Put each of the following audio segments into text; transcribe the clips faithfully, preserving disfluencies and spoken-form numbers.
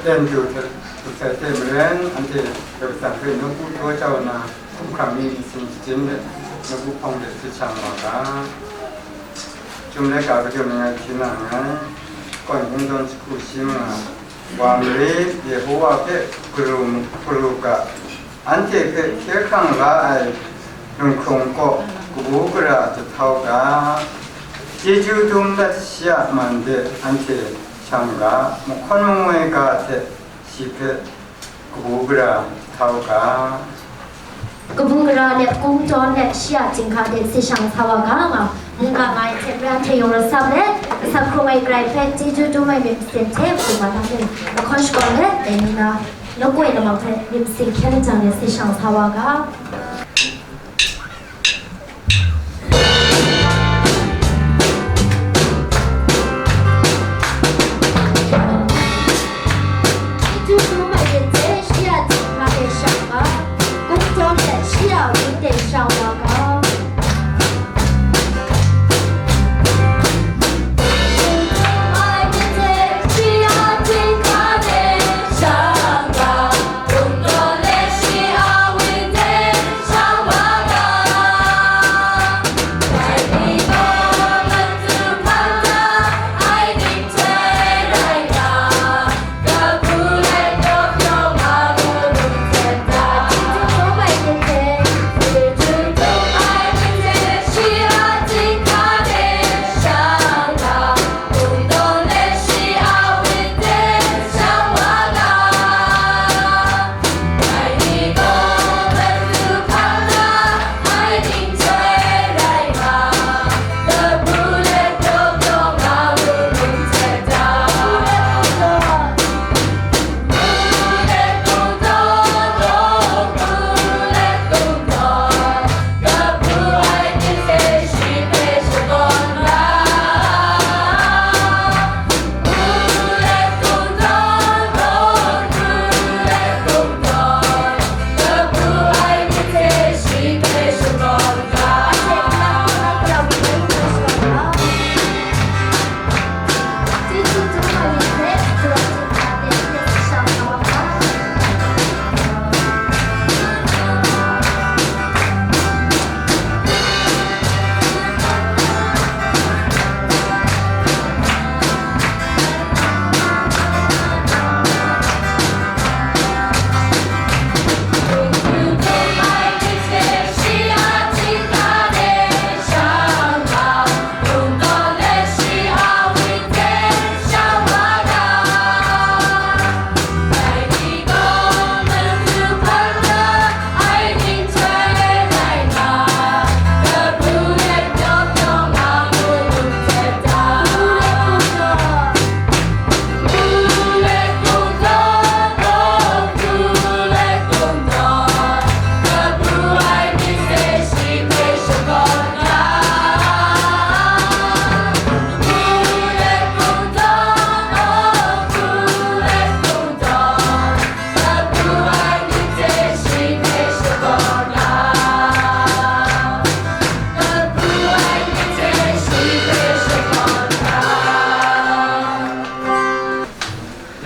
Yen du hte, du hte maren, anhte Karai Kasang hpe nawku daw jau nna, hkumhkrang mi myit sin shajin de, nawku hpawng de hte shang wa ga. Chyum laika kadum ai ngai hpyi na nngai. Kawn kungdawn jahku shi manga, wa marit, Yehowa hpe garu, garu ga, anhte hpe hkye hkrang la ai lunghkrung kaw kabu gara jahtau ga, chyeju dum let shi a man de anhte shang ga, mahkawn mangoi ga hte shi hpe kabu gara jahtau ga. Kabu gara let, kungdawn let, shi a chyinghka de se shang sa wa ga nga, mungga nga ai hte maren hte yawng rasam let, kasa hkrung ai Karai hpe chyeju dum ai myit masin hte hpung wa na hte, lahkawn shakawn let, dai ni na, nawku ai lamang hpe myit masin hkyen lajang let se shang sa wa ga.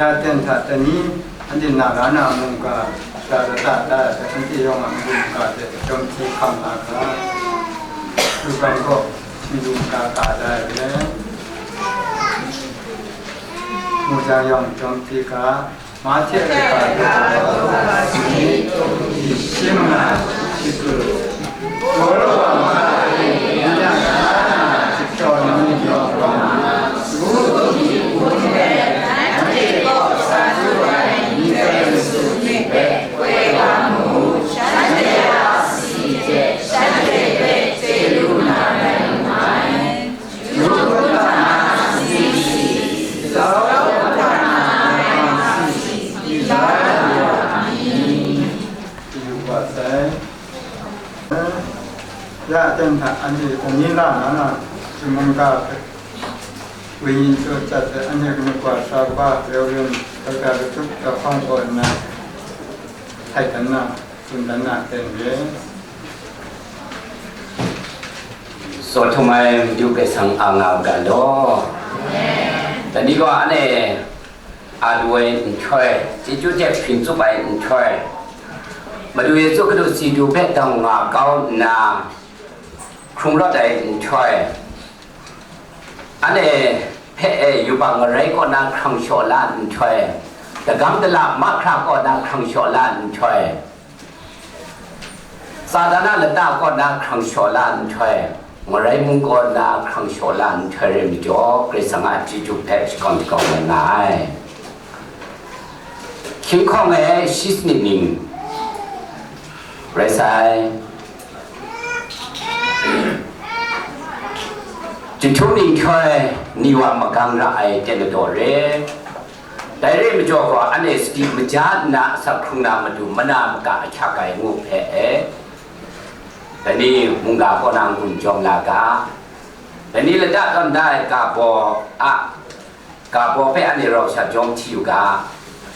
Ya ten hta tani, anhte na la na mungga, sha lata la ai hpe, anhte yawng a mungga hte jawm hti hkam la ga, du gam gaw, htingnu ga ka da ai re. Mu jang yawng jawm hti ga, Mahte laika daw, shi manga shi kru, galaw wa ma ai, ya na, shi kyaw na ni yawng wa ma, ngu hti hpung let, anhte gaw sa du ai, ningzai masum ni hpe koi wa mu, shanhte a si hte shanhte hpe chye lu na rai ngu ai. Ya, ten hta, anhte dai ni la na na, Chyum mungga hpe, wenyin chyu chyat hte, anhte kanu wa sa kaba, Reverend Doctor Latup Jahpawng kaw nna, htai dan na, tsun dan na, ten re. Saw htum ai Madu Karai Kasang a nga u ga law. Dai ni gaw, anhte A du ai nhtoi, chyeju hte hpring tsup ai nhtoi, Madu Yesu Hkristu si du hpe dang nga kau nna, hkrung rawt ai nhtoi, anhte hpe e yubak ngarai kaw na hkrang shaw la nhtoi, dagam dala mahkra kaw na hkrang shaw la nhtoi, Satan a lata kaw na hkrang shaw la nhtoi, ngarai mung kaw na hkrang shaw la nhtoi rai majaw, Karai Kasang a chyeju hpe shakawn shakawn rai nga ai. Hkying hkawng e shi sanit ning rai sai. Jahtum nhtoi ni wa magang ra ai ten ladaw re. Dai re majaw gaw, anhte sadi maja nna asak hkrung na matu mana maka ahkyak ai ngu hpe e. Dai ni mungga kaw na n-gun jawm la ga. Dai ni lata tawn da ai ga baw a, ga baw hpe anhte rau sha jawm hti u ga.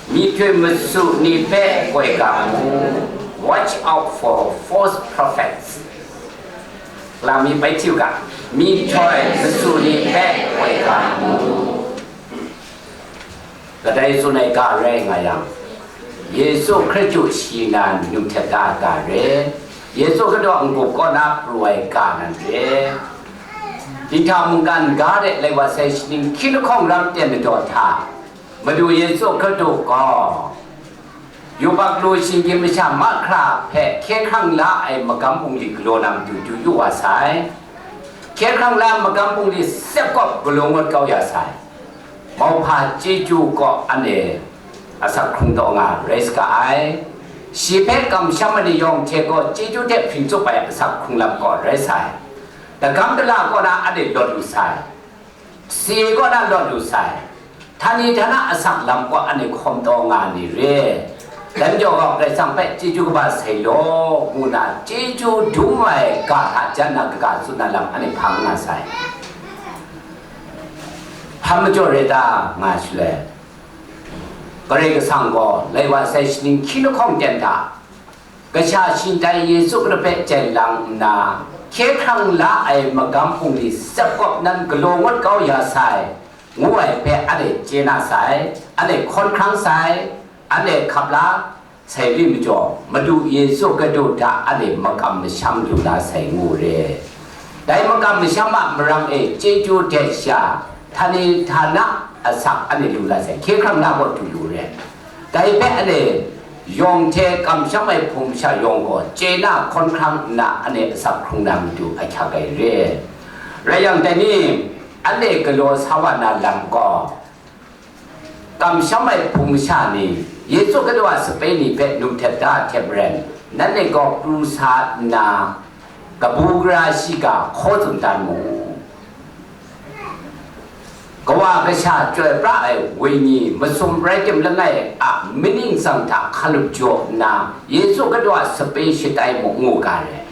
Myihtoi masu ni hpe koi ga mu. Watch out for false prophets. Lami bai hti u ga. Myihtoi masu ni hpe koi ga mu. Kadai tsun ai ga rai nga yang, Yesu Hkristu shi na nu htet da ai ga re, Yesu Hkristu a n-gup kaw na pru ai ga nan re. Dinghta mungkan ga de lai wa sai shaning hkying lahkawng ram ten ladaw hta, Madu Yesu Hkristu gaw yubak lu shinggyim masha mahkra hpe hkye hkrang la ai magam bungli galaw na matu du yu wa sai. Hkye hkrang la magam bungli sep kawp galaw ngut kau ya sai. Mauhpa chyeju kaw anhte asak hkrung taw nga rai saga ai. Shi hpe kamsham ai ni yawng hte gaw chyeju hte hpring tsup ai asak hkrung lam kaw rai sai. Dagam dala kaw na anhte lawt lu sai. Saye kaw na lawt lu sai. Htani htana asak lam kaw anhte hkawm taw nga ni re. Dai majaw gaw Karai Kasang hpe chyeju kaba sai law, ngu na chyeju dum ai ga hta jan na kaga tsun na lam anhte hpang nga sai. Hpa majaw re ta nga shaloi, Karai Kasang gaw lai wa sai shaning hkying lahkawng ten hta, Kasha shingtai Yesu Hkristu hpe chyen lang nna, hkye hkrang la ai magam hpung ni sep kawp nan galaw ngut kau ya sai, ngu ai hpe anhte chye na sai, anhte hkawn hkrang sai, anhte hkap la sai ri majaw, Madu Yesu Hkristu hta anhte makam masham lu la sai ngu re. Dai makam masham a marang e chyeju hte sha, htani htana asak anhte lu la sai, hkye hkrang na gaw du lu re. Dai hpe anhte yawng hte kamsham ai hpung masha yawng gaw chye na hkawn hkrang nna anhte asak hkrung na matu ahkyak ai re. Rai yang, dai ni anhte galaw sa wa na lam gaw, kamsham ai hpung masha ni, Yesu Hkristu a sape ni hpe num htet da ai hte maren, nanhte gaw pru sa nna, kabu gara shiga hkaw tsun dan mu. Kawa Kasha chyoi pra ai Wenyi masum rai tim langai a maning tsang hta hkalup jaw nna, Yesu Hkristu a sape shatai mu ngu ga re.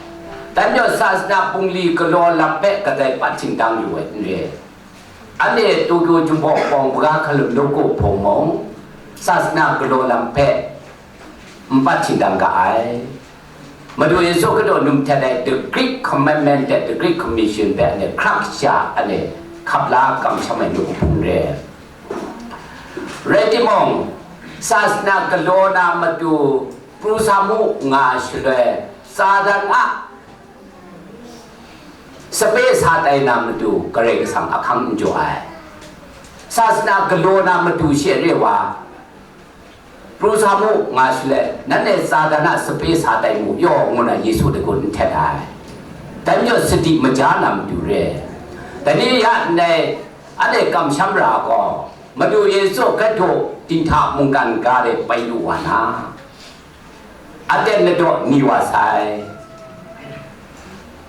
Dai majaw, sasana bungli galaw lam hpe kadai pat htingdang lu ai n re. Anhte Tokyo Jinghpaw Pawng Baga Hkalup Nawku Hpung mung, sasana galaw lam hpe n pat htingdang ga ai. Madu Yesu Hkristu num htet ai The Great Commandment hte The Great Commission hpe anhte hkrak sha anhte hkap la kamsham ai nu hpung re. Rai timung, sasana galaw na matu pru sa mu nga shaloi, Satan a sape sa tai na matu Karai Kasang ahkang n jaw ai. Sasana galaw na matu she re wa, pru sa mu nga shaloi, nanhte Satan a sape sa tai mu yaw, ngu na Yesu hte gun n htet ai. Dai majaw sadi maja na matu re. Dai ni ya ndai, anhte kamsham ra gaw, Madu Yesu Hkristu dinghta mungkan ga de bai lu wa na, aten ladaw ni wa sai.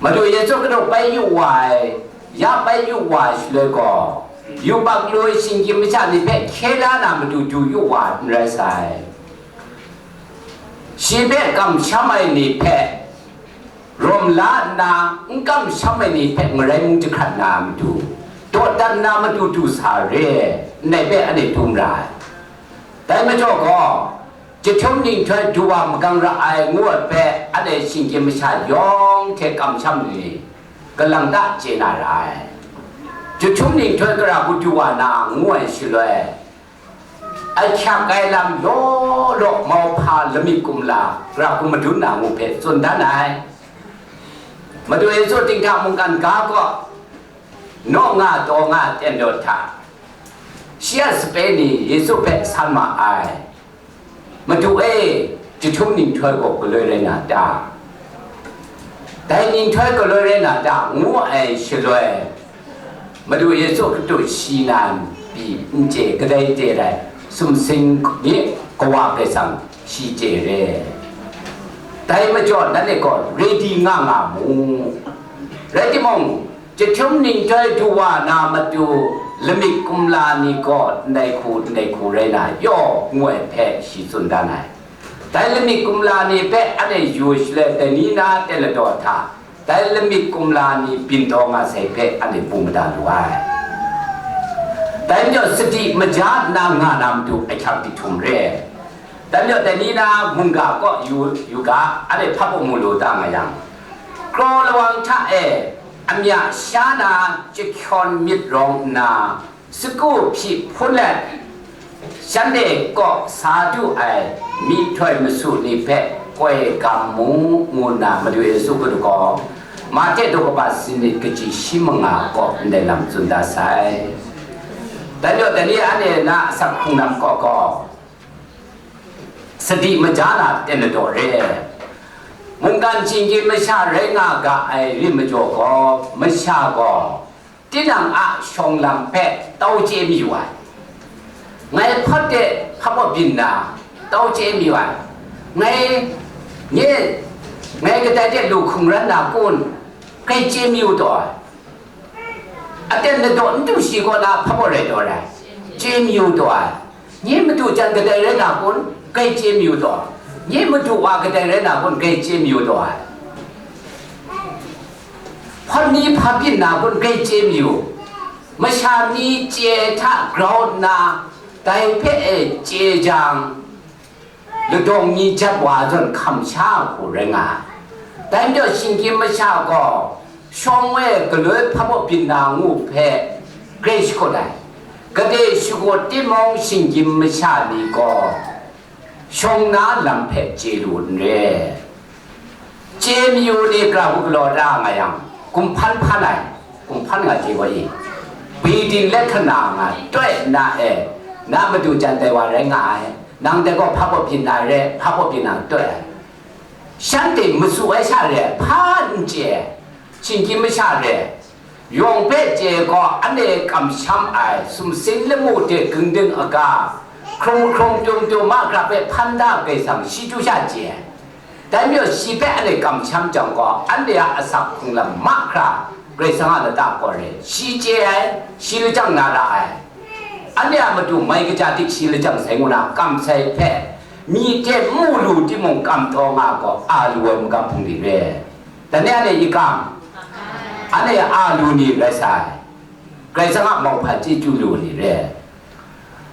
Madu Yesu Hkristu bai yu wa ai, ya bai yu wa ai shaloi gaw, yubak lu ai shinggyim masha ni hpe hkye la na matu du yu wa n rai sai. Shi hpe kamsham ai ni hpe rawm la nna, n kamsham ai ni hpe ngarai mung jahkrat na matu, dawdan na matu du sa re, ndai hpe anhte dum ra ai. Dai majaw gaw, jahtum nhtoi du wa magang ra ai ngu ai hpe, anhte shinggyim masha yawng hte kamsham ni, kalang ta chye na ra ai. Jahtum nhtoi gara hku du wa na ngu ai shaloi, ahkyak ai lam law law mauhpa lamik kumla, ra hkum madun na ngu hpe tsun dan ai. Madu Yesu dinghta mungkan ga kaw, naw nga taw nga ten daw hta, shi a sape ni Yesu hpe san ma ai. Madu e, jahtum nhtoi gaw galoi rai na ta? Dai nhtoi galoi rai na ta, ngu ai shaloi, Madu Yesu Hkristu shi nan pyi n chye, kadai te rai, sumsing ni Kawa Karai Kasang shi chye re. Dai majaw nanhte gaw ready nga nga mu. Rai timung, jahtum nhtoi du wa na matu lamik kumla ni gaw ndai hku, ndai hku rai na yaw, ngu ai hpe shi tsun dan ai. Dai lamik kumla ni hpe anhte yu shaloi, dai ni na ten ladaw hta, dai lamik kumla ni byin taw nga sai hpe anhte bung mada lu ai. Dai majaw sadi maja nna nga na matu ahkyak jahtum re. Dai majaw dai ni na mungga kaw yu, yu ga, anhte hpa mu lu da nga yang, kraw lawang hta e amya sha na jahkyawn myit rawng nna, sagu hpyi hpun let, shanhte kaw sa du ai myihtoi masu ni hpe koi gam mu, ngu nna Madu Yesu Hkristu gaw Mahte daw kaba sanit kaji shi manga kaw ndai lam tsun da sai. Dai majaw dai ni anhte na asak hkrung lam kaw gaw, sadi maja na ten ladaw re. Mungkan shinggyim masha rai nga ga ai rim majaw gaw, masha gaw tinang a shawng lam hpe tau chye mayu ai. Ngai hpawt de hpa baw byin na, tau chye mayu ai. Ngai, nye, ngai kadai de lu hkungran na kun, grai chye mayu taw ai. Aten ladaw n du shi kaw na hpa baw rai taw ai, chye mayu taw ai. Nye madu jan kadai rai na kun, grai chye mayu taw ai. Nye madu wa kadai rai na kun, grai chye mayu taw ai. Hpawt ni hpa byin na kun, grai chye mayu. Masha ni chye hta grau nna, dai hpe e chye jang, ladawng ni jat wa zawn hkam sha ai hku rai nga ai. Dai majaw shinggyim masha gaw shawng e galoi hpa baw byin na ngu hpe grai shakut ai. Gade shakut timung, shinggyim masha ni gaw shawng na lam hpe chye lu n re. Chye mayu ni gara hku galaw da nga yang, kumhpan hpan ai, kumhpan nga chye gaw i, bidin let hkana nga toi nna e, na madu jan dai wa rai nga ai, nang dai gaw hpa baw byin na re, hpa baw byin na toi ai. Shanhte masu ai sha re, hpa n chye ai, shinggyim masha re, yawng hpe chye gaw, anhte kamsham ai sumsing lamu hte gingding aga, hkrung hkrung tum tum mahkra hpe hpan da Karai Kasang shi chyu sha chye ai. Dai majaw shi hpe anhte kamsham jang gaw, anhte a asak hkrung lam mahkra Karai Kasang a lata kaw re, shi chye ai, shi lajang na ra ai. Anhte a matu mai kaja dik shi lajang sai ngu na kam sai hpe, myi hte n mu lu timung, kam taw nga gaw, a lu ai magam hpung ni re. Dai ni anhte i kam, anhte a lu ni rai sai, Karai Kasang a mauhpan chyeju lu ni re.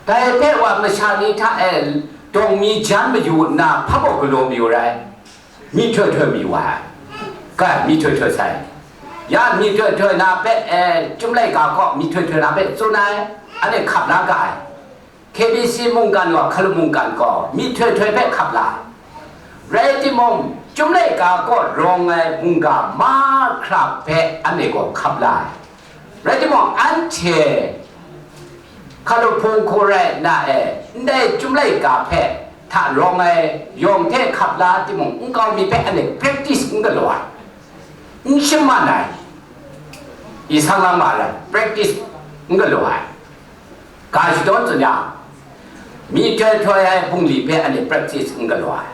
Dai hpe wa masha ni hta e dawng mi jan mayu nna, hpa baw galaw mayu rai, myihtoi htoi mayu wa ai. Kai, myihtoi htoi sai. Ya, myihtoi htoi na hpe, e, Chyum laika kaw myihtoi htoi na hpe tsun ai, anhte hkap la ga ai. K B C mungkan wa hkalup mungkan gaw myihtoi htoi hpe hkap la ai. Rai timung, Chyum laika kaw rawng ai mungga mahkra hpe anhte gaw hkap la ai. Rai timung, anhte hkalup hpung hku rai nna e, ndai Chyum laika hpe hta rawng ai yawng hte hkap la timung, nkau mi hpe anhte practice n galaw ai, n shaman ai, i sang lang ma ai, practice n galaw ai. Ga shadawn tsun yang, myihtoi htoi ai bungli hpe anhte practice n galaw ai.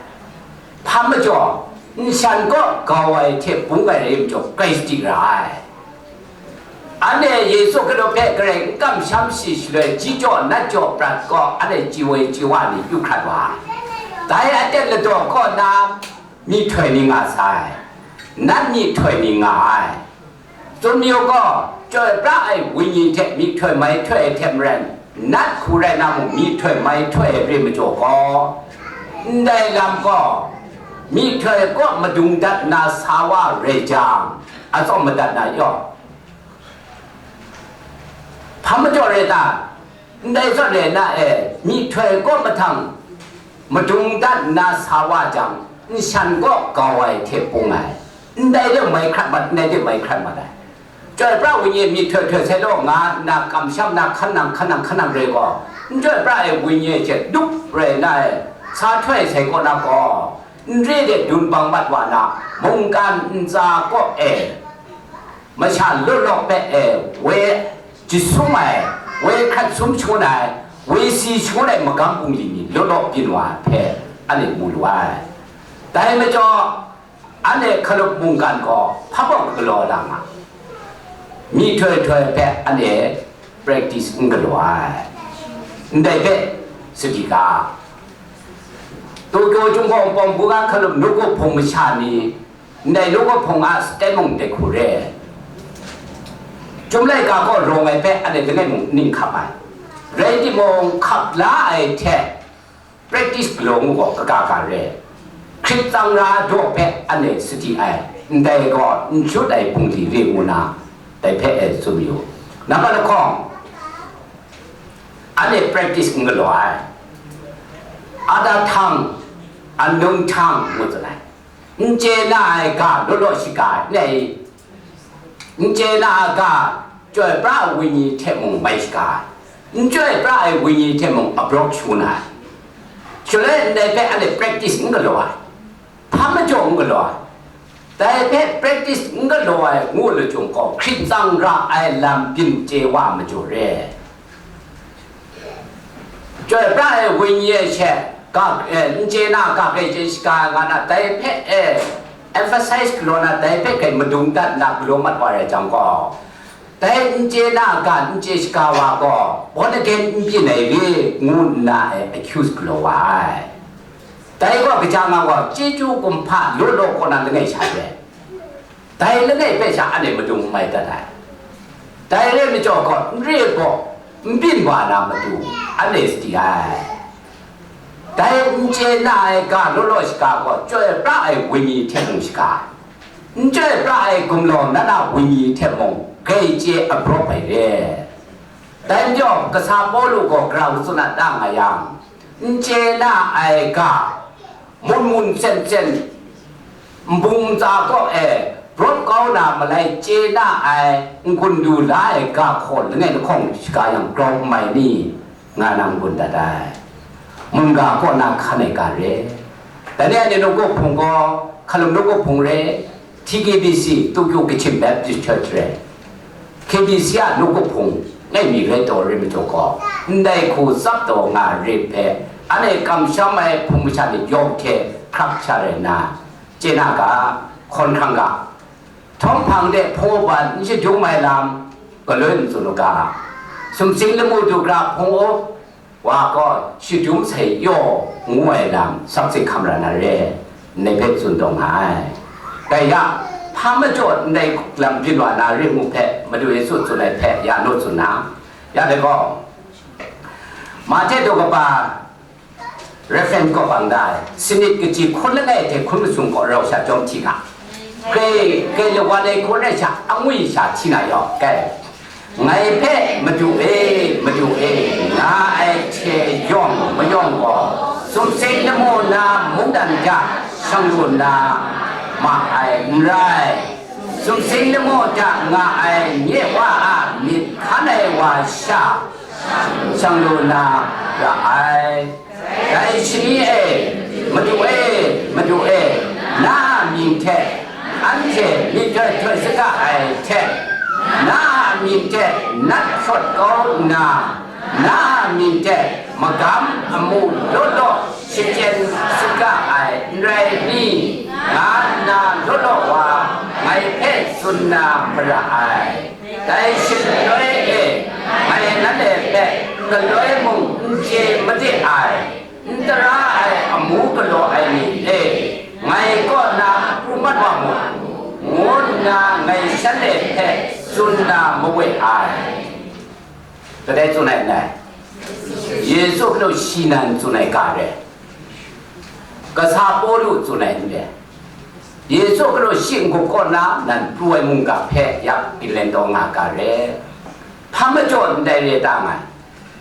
Hpa majaw, nshan kaw gau ai hte bung ai rai majaw, grai sadi ra ai. Anhte Yesu Hkristu hpe Karai n kamsham shi shaloi, ji jaw nat jaw prat gaw, anhte chye woi chye wa ni yu hkrat wa ai. Dai aten ladaw kaw na myihtoi ni nga sai, nat myihtoi ni nga ai. Tsun mayu gaw, chyoi pra ai Wenyi hte myihtoi mai htoi ai hte maren, nat hku rai na mung, myihtoi mai htoi ai re majaw gaw, ndai lam gaw, myihtoi kaw madung dat na sa wa rai jang, atsawm madat na yaw. Hpa majaw rai ta? Ndai zawn e na e, myihtoi kaw mahtang madung dat nna sa wa jang, nshan kaw gau ai hte bung ai, ndai de mai hkrat mat, ndai de mai hkrat mat ai. Chyoi pra ai wenyi e myihtoi htoi sai law nga nna kamsham na hkan nang hkan nang hkan nang re gaw, n chyoi pra ai wenyi e hte dup rai nna e, sa htoi sai kaw na gaw, n re de dun bang mat wa na, mungkan ntsa kaw e, masha law law hpe e, woi jasum ai, woi hkrat sum shangun ai, woi si shangun ai magam bungli ni law law byin wa ai hpe, anhte mu lu ai. Dai majaw, anhte hkalup mungkan gaw hpa bawng galaw la nga, myihtoi htoi hpe anhte practice n galaw ai. Ndai hpe sadi ga, Tokyo Chyum Hpawng Pawng Hku Ga hkalup nawku hpung masha ni, ndai nawku hpung a saten mung dai hku re. Chyum laika kaw rawng ai hpe anhte langai mung ning hkap ai. Rai timung, hkap la ai hte practice galaw ngu gaw kaga ga re. Hkrit tsang ra daw hpe anhte sadi ai, ndai gaw n jut ai bungli re ngu na, dai hpe e tsun yu. Nambat lahkawng, anhte practice n galaw ai. Ada htang, anung htang ngu tsun ai. N chye na ai ga law law shaga ai, n chye na ai ga chyoi pra ai wenyi hte mung mai shaga ai, n chyoi pra ai wenyi hte mung abrawk shangun ai. Shaloi ndai hpe anhte practice n galaw ai, hpa majaw n galaw ai. Dai hpe practice n galaw ai ngu lachyum gaw, hkrit tsang ra ai lam byin chye wa majaw re. Chyoi pra ai wenyi e she, ga, eh, n chye na ga hkrai chye shaga nga na, dai hpe e emphasize galaw na, dai hpe hkrai madung dat nna galaw mat wa rai jang gaw, dai n chye na ga n chye shaga wa gaw born again n byin ai re ngu nna e accuse galaw wa ai. Dai gaw kaja nga gaw, chyeju kumhpa law law kaw na langai sha re. Dai langai hpe sha anhte madung n mai dat ai. Dai re majaw gaw, n re gaw, n byin wa na matu, anhte sadi ai. Dai n chye na ai ga law law shaga gaw, chyoi pra ai wenyi hte mung shaga ai, n chyoi pra ai gumlau na na wenyi hte mung grai chye abrawp ai re. Dai majaw, kasa Pawlu gaw grau tsun a ta nga yang, n chye na ai ga, mun mun sen sen, nbung ntsa kaw e brawp kau na malai chye na ai n-gun du la ai ga hkaw langai lahkawng shaga yang grau n mai ni, nga na n-gun dat ai. Mungga kaw na hkan ai ga re. Dai ni anhte nawku hpung gaw, hkalum nawku hpung re, T K B C, Tokyo Kachin Baptist Church re, K B C a nawku hpung ngai mi rai taw re majaw gaw, ndai hku tsap taw nga re hpe, anhte kamsham ai hpung masha ni yawng hte hkrak sha rai nna, chye na ga, hkawn hkrang ga, htawm hpang de hpung up wa n shadum ai lam, galoi n tsun u ga, sumsing lamu du gara hpung up wa gaw shadum sai yaw ngu ai lam sakse hkam ra na re, ndai hpe tsun taw nga ai. Dai ya, hpa majaw ndai lam byin wa na re ngu hpe Madu Yesu tsun ai hpe ya naw tsun na, ya dai gaw, Mahte daw kaba reference kaw bang da ai, sanit kaji hkun langai hte hkun masum gaw rau sha jawm hti ga, kai, kai lawan ai hkun rai sha, angwi sha hti na yaw, kai. Ngai hpe, "Madu e, Madu e," nga ai hte yawng mayawng gaw, sumsing lamu na mungdan hta shang lu na ma ai n rai. Sumsing lamu hta nga ai nye Wa a myit hkan ai wa sha shang lu na ra ai. Dai shani e, Madu e, Madu e, na a mying hte anhte myit htoi htoi saga ai hte, na a mying hte nat hkawt kau nna, na a mying hte magam amu law law shachyen saga ai n rai ni, nga nna law law wa ngai hpe tsun na mara ai. Dai shaloi e, ngai nanhte hpe galoi mung n chye made ai, n tara ai amu galaw ai ni e, ngai kaw na pru mat wa mu, ngu nna ngai shanhte hpe tsun na mawe ai. Kadai tsun ai n rai? Yesu hpe shi nan tsun ai ga re. Kasa Pawlu tsun ai n re. Yesu Hkristu shi n-gup kaw na nan pru ai mungga hpe yak ginlen taw nga ga re. Hpa majaw ndai re ta nga ai.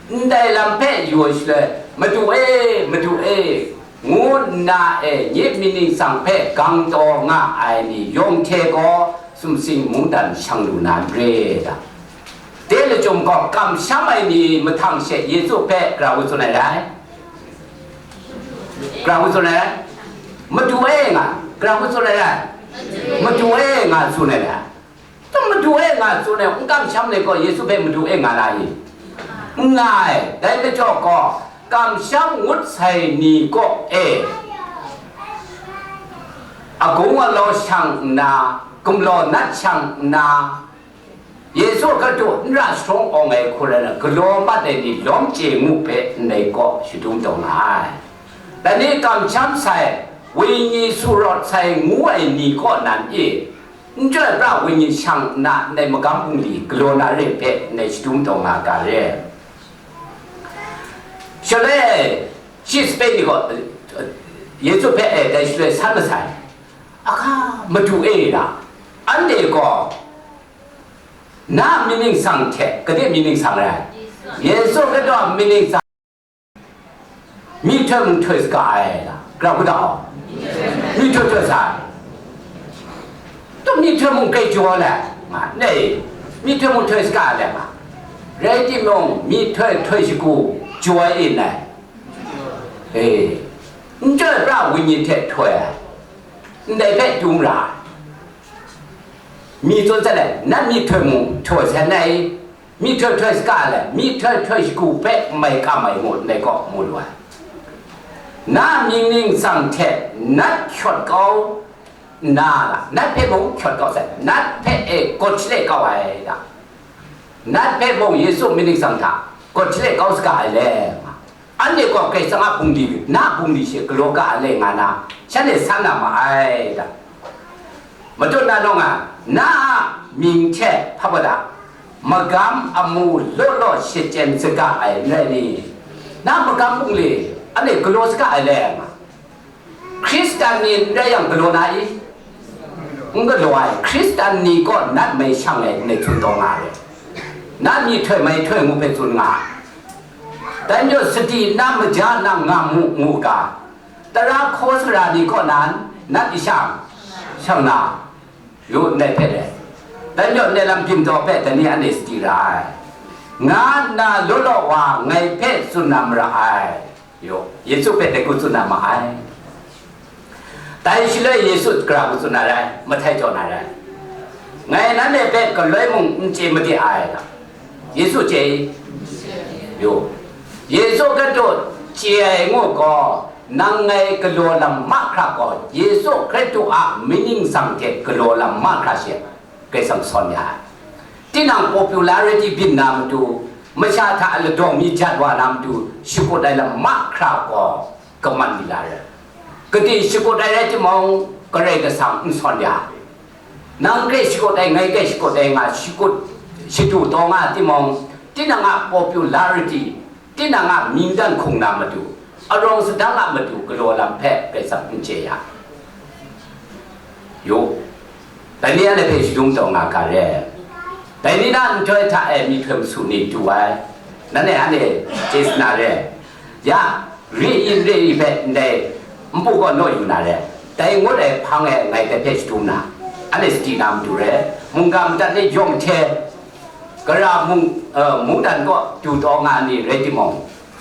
Ndai lam hpe yu ai shaloi, "Madu e, Madu e," ngu nna e, nye myit ningsang hpe gang taw nga ai ni yawng hte gaw, sumsing mungdan shang lu na n re ta? De lachyum gaw, kamsham ai ni mahtang she Yesu hpe gara ngu tsun ai rai? Gara ngu tsun ai rai? "Madu e," nga, gara ngu tsun ai rai? "Madu e," nga tsun ai rai? Tum, "Madu e," nga tsun ai, n kamsham let gaw, Yesu hpe "Madu e," nga na i? N nga ai. Dai majaw gaw, kamsham ngut sai ni kaw e, agung alau shang nna, gumlau nat shang nna, Yesu a katu n ra sharawng awng ai hku rai na, galaw mat ai ni lawm chye ngu hpe ndai kaw shadum taw nga ai. Dai ni kamsham sai, wenyi su rawt sai ngu ai ni kaw nan e, n chyoi pra wenyi shang nna ndai magam bungli galaw na re hpe ndai shadum taw nga ga re. Shaloi, shi sape ni gaw, eh, Yesu hpe, eh, dai shaloi san masai, "Ahka, Madu e," ra, anhte gaw, "Na myit ningsang hte," gade myit ningsang rai? Yesu katu a myit ningsang. "Myihtoi mung htoi saga ai," la, gara hku da, myihtoi htoi sa ai. Tum, "Myihtoi mung grai jaw ai," nga, ne, "Myihtoi mung htoi saga ai," nga. Rai timung, myihtoi htoi shagu jaw ai in ai. E, n chyoi pra wenyi hte htoi ai, ndai hpe dum ra ai. Mi tsun sai le, "Na myihtoi mung htoi sai nai, myihtoi htoi saga le, myihtoi htoi shagu hpe mai kam ai ngu," ndai kaw mu lu ai. "Na myit ningsang hte nat hkyawt kau nna, nat hpe mung hkyawt kau sai, nat hpe e gawt shale kau ai da. Nat hpe mung Yesu myit ningsang hta gawt shale kau saga ai le," nga. Anhte gaw Karai Kasang a bungli, na bungli she galaw ga ai le nga na, shanhte san na ma ai da. Matut na nawng a, na a mying hte hpa bada, magam amu law law shachyen saga ai n rai ni? Na magam bungli, anhte galaw saga ai le nga. Hkristan ni n rai yang galaw na i? N galaw ai. Hkristan ni gaw nat mai shang ai, ndai tsun taw nga ai. Na myihtoi maihtoi ngu hpe tsun nga ai. Dai majaw sadi na maja na nga mu, ngu ga, tara hkaw sara ni kaw nan nat shang, shang na, yu ndai hpe re. Dai majaw ndai lam byin taw hpe dai ni anhte sadi ra ai, nga nna law law wa ngai hpe tsun na mara ai. Yu, Yesu hpe dai hku tsun na ma ai. Dai shaloi Yesu gara hku tsun na rai, Mahtai jaw na rai. Ngai nanhte hpe galoi mung n chye made ai ga. Yesu chye i? Yu. Yesu Hkristu chye ai ngu gaw, nang ngai galaw lam mahkra gaw, Yesu Hkristu a myit ningsang hte galaw lam mahkra she, Karai Kasang sawn ya ai. Tinang popularity byin na matu, masha hta ladawng mi jat wa na matu, shakut ai lam mahkra gaw, kaman mi la re. Gade shakut ai rai timung, Karai Kasang n sawn ya. Nang hkrai shakut ai, ngai hkrai shakut ai nga shakut, shadu taw nga timung, tinang a popularity, tinang a mying dan hkung na matu, arawng sadang a matu galaw lam hpe Karai Kasang n chye ya. Yu, dai ni anhte hpe shadum taw nga ga re. Dai ni na nhtoi hta e myihtoi masu ni du ai, nanhte anhte chye sa na re. Ya, re yin re i hpe ndai npu gaw naw yu na re. Dai ngut ai hpang e ngai dai hpe shadum na, anhte sadi na matu re. Mungga madat ni yawng hte, gara mung, eh, mungdan kaw du taw nga ni rai timung,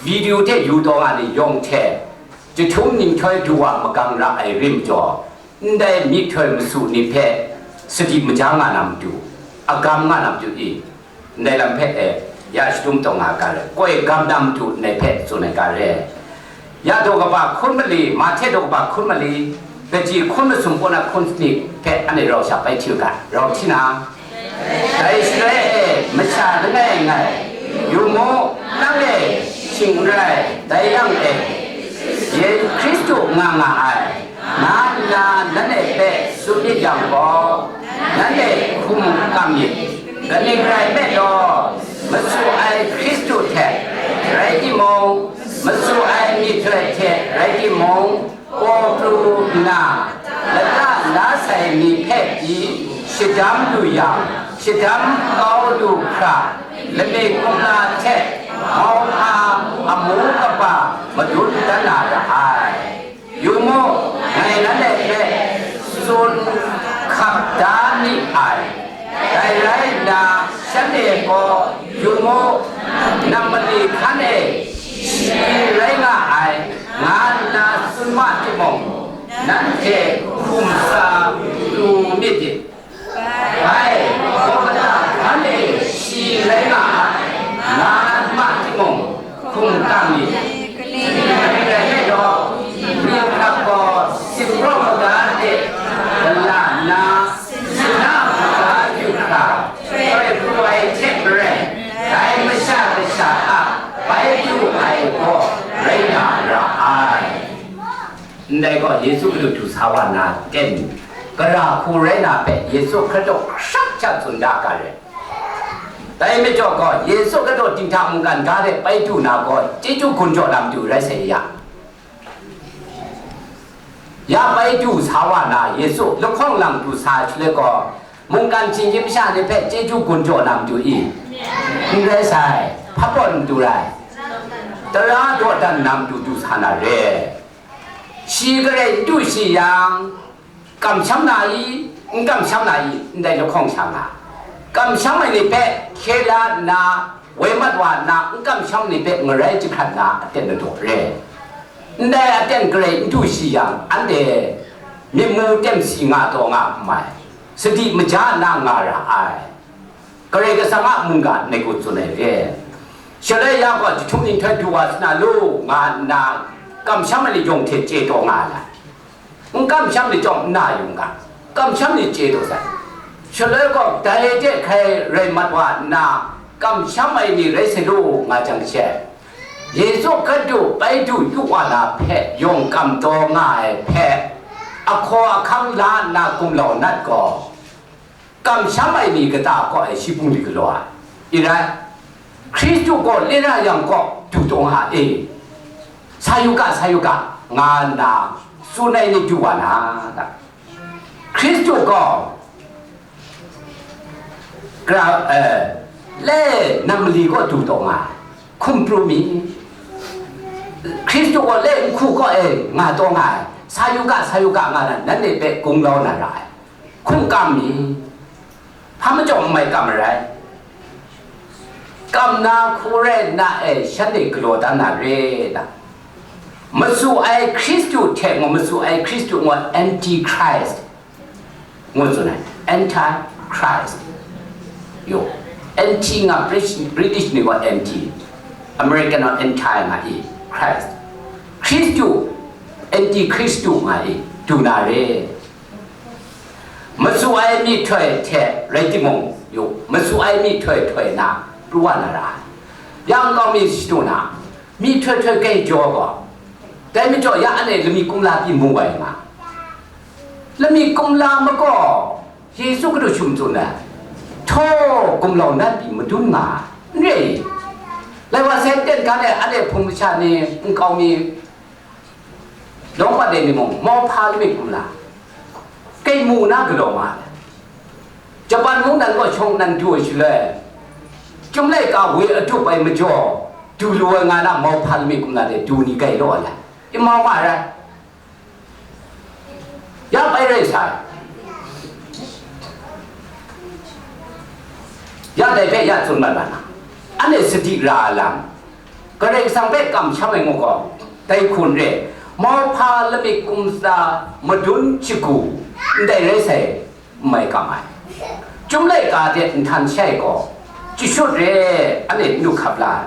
video hte yu taw nga ni yawng hte, jahtum nhtoi du wa magang ra ai rim jaw, ndai myihtoi masu ni hpe sadi maja nga na matu, agam nga na matu i? Ndai lam hpe e, ya shadum taw nga ga re, koi gam na matu ndai hpe tsun ai ga re. Ya daw kaba hkun mali, Mahte daw kaba hkun mali, kaji hkun masum kaw na hkun sanit hpe anhte rau sha bai hti u ga, rau hti na. Dai shaloi e, masha langai ngai, yu mu, nang e, shing n rai, dai yang e, Yesu Hkristu nga nga ai, nga nna nanhte hpe tsun myit yang gaw, nanhte hkum kam myit. Kaning rai nme law, masu ai Hkristu hte rai timung, masu ai myihtoi hte rai timung, paw pru nna, lata la sai ni hpe pyi shadam lu yang, shadam kau lu hkra, lame kumla hte mauhpa amu kaba madun dan na ra ai. Yu mu, ngai nanhte hpe tsun hkap da ni ai. Dai rai nna, shanhte gaw, yu mu, nam mali hkan e shi rai nga ai, nga nna tsun ma timung, nanhte hkum sa pru myit dai. Bai, Golgota hkan e shi rai nga ai, nga ma timung, hkum kang myit. Dai rai nna, myu hkrap gaw simraw maga de gala nna, sina maga yu hkra, htoi pru ai hte maren, dai Masha Kasha a bai du ai gaw rai na ra ai. Ndai gaw Yesu Hkristu du sa wa na ten, gara hku rai na hpe Yesu Hkristu hkrak hkyak tsun da ga re. Dai majaw gaw, Yesu Hkristu dinghta mungkan ga de bai du na gaw, chyeju gun jaw na matu rai sai ya. Ya bai du sa wa na Yesu lahkawng lang du sa shaloi gaw, mungkan htinggyim masha ni hpe chyeju gun jaw na matu i? N rai sai, hpa tawn matu rai. Tara dawdan na matu du sa na re. Shi garai n du shi yang, kamsham na i, n kamsham na i, ndai lahkawng sha nga. Kamsham ai ni hpe hkye la nna, woi mat wa nna, n kamsham ni hpe ngarai jahkrat na aten ladaw re. Ndai aten garai n du shi yang, anhte myit mu temsi nga taw nga n mai, sadi maja nna nga ra ai. Karai Kasang a mungga ngai gaw tsun ai re. Shaloi ya gaw, jahtum nhtoi du wa sa na lu, nga nna kamsham ai ni yawng hte chye taw nga ai. N kamsham ni chyawm n na yu n ga, kamsham ni chye taw sai. Shaloi gaw, dai hte hkrai rai mat wa nna, kamsham ai ni rai sai lu, nga jang she, Yesu Hkristu bai du yu wa na hpe yawng kam taw nga ai hpe, ahkaw ahkang la nna gumlau nat gaw, kamsham ai ni kata kaw e shi bungli galaw ai? I rai, Hkristu gaw lera yang kaw du taw nga e, sa yu ga, sa yu ga, nga nna tsun ai ni du wa na ta? Hkristu gaw gra, eh, le nam mali kaw du taw nga ai, hkum pru mi? Hkristu gaw le nhku kaw e nga taw nga ai, sa yu ga, sa yu ga, nga na nanhte hpe gunglau na ra ai. Hkum kam mi? Hpa majaw n mai kam ai rai? Kam na hku rai nna e, shanhte galaw dan na re na? Masu ai Hkristu hte ngu, masu ai Hkristu ngu, antichrist ngu tsun ai, antichrist. Yo, anti nga British, British ni gaw anti, American gaw anti nga i, Christ. Hkristu, anti Hkristu nga i, du na re. Masu ai myihtoi hte rai timung, yu, masu ai myihtoi htoi na pru wa na ra ai. Yang kau mi shadu na, myihtoi htoi grai jaw gaw, dai majaw ya anhte lami kumla pyi mu ai nga. Lami kumla magaw, Yesu Hkristu shum tsun ai, htaw gumlau nat pyi madun nga ai, n re i? Lai wa sai ten ga ai anhte hpung masha ni, nkau mi, Lawng pat ai ni mung, mauhpa lamik kumla, kai mu na galaw ma ai. Japan mungdan gaw shawng nnan du ai shaloi, Chyum laika woi adup ai majaw, du lu ai nga na mauhpa lamik kumla de du ni kai law ai, imau ma ai rai. Ya bai rai sai. Ya dai hpe ya tsun mat na, anhte sadi ra ai lam, Karai Kasang hpe kamsham ai ngu gaw, dai hku n re, mauhpa lamik kumla madun shagu ndai rai sai, n mai kam ai. Chyum laika de nhtan shai gaw, chyashut re, anhte n du hkap la ai.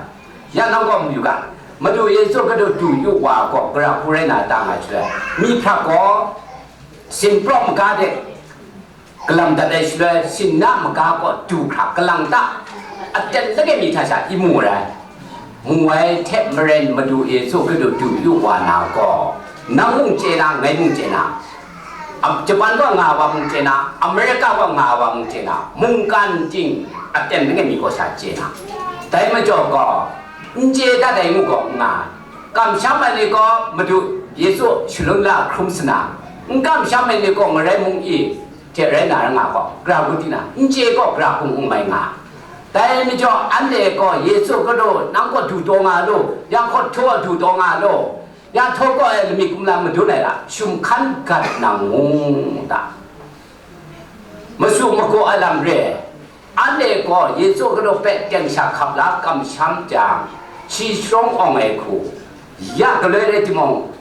Ya nang gaw mu yu ga, Madu Yesu Hkristu du yu wa gaw, gara hku rai na ta nga shaloi, myi hprap gaw, sinpraw maga de, kalam dat ai shaloi, sinna maga kaw du hkra kalang ta, aten langai mi hta sha i mu ai. Mu ai hte maren Madu Yesu Hkristu du yu wa na gaw, nang mung chye na, ngai mung chye na, Am-, Japan kaw nga ai wa mung chye na, America kaw nga ai wa mung chye na, mungkan ting aten langai mi kaw sha chye na. Dai majaw gaw, n chye dat ai ngu gaw n nga ai. Kamsham ai ni gaw Madu Yesu shalun la hkrum sa na, n kamsham ai ni gaw ngarai mung i, hte rai na ra nga gaw, gara hku di na, n chye gaw gara hku n mai nga. Dai majaw anhte gaw Yesu Hkristu nang kaw du taw nga lu, ya hkawt htaw du taw nga lu, ya htaw kaw e lamik kumla madun ai hta, shum hkan gat nang mu ta. Masu magaw ai lam re, anhte gaw Yesu Hkristu hpe teng sha hkap la kamsham jang, shi sharawng awng ai hku, ya galoi rai timung,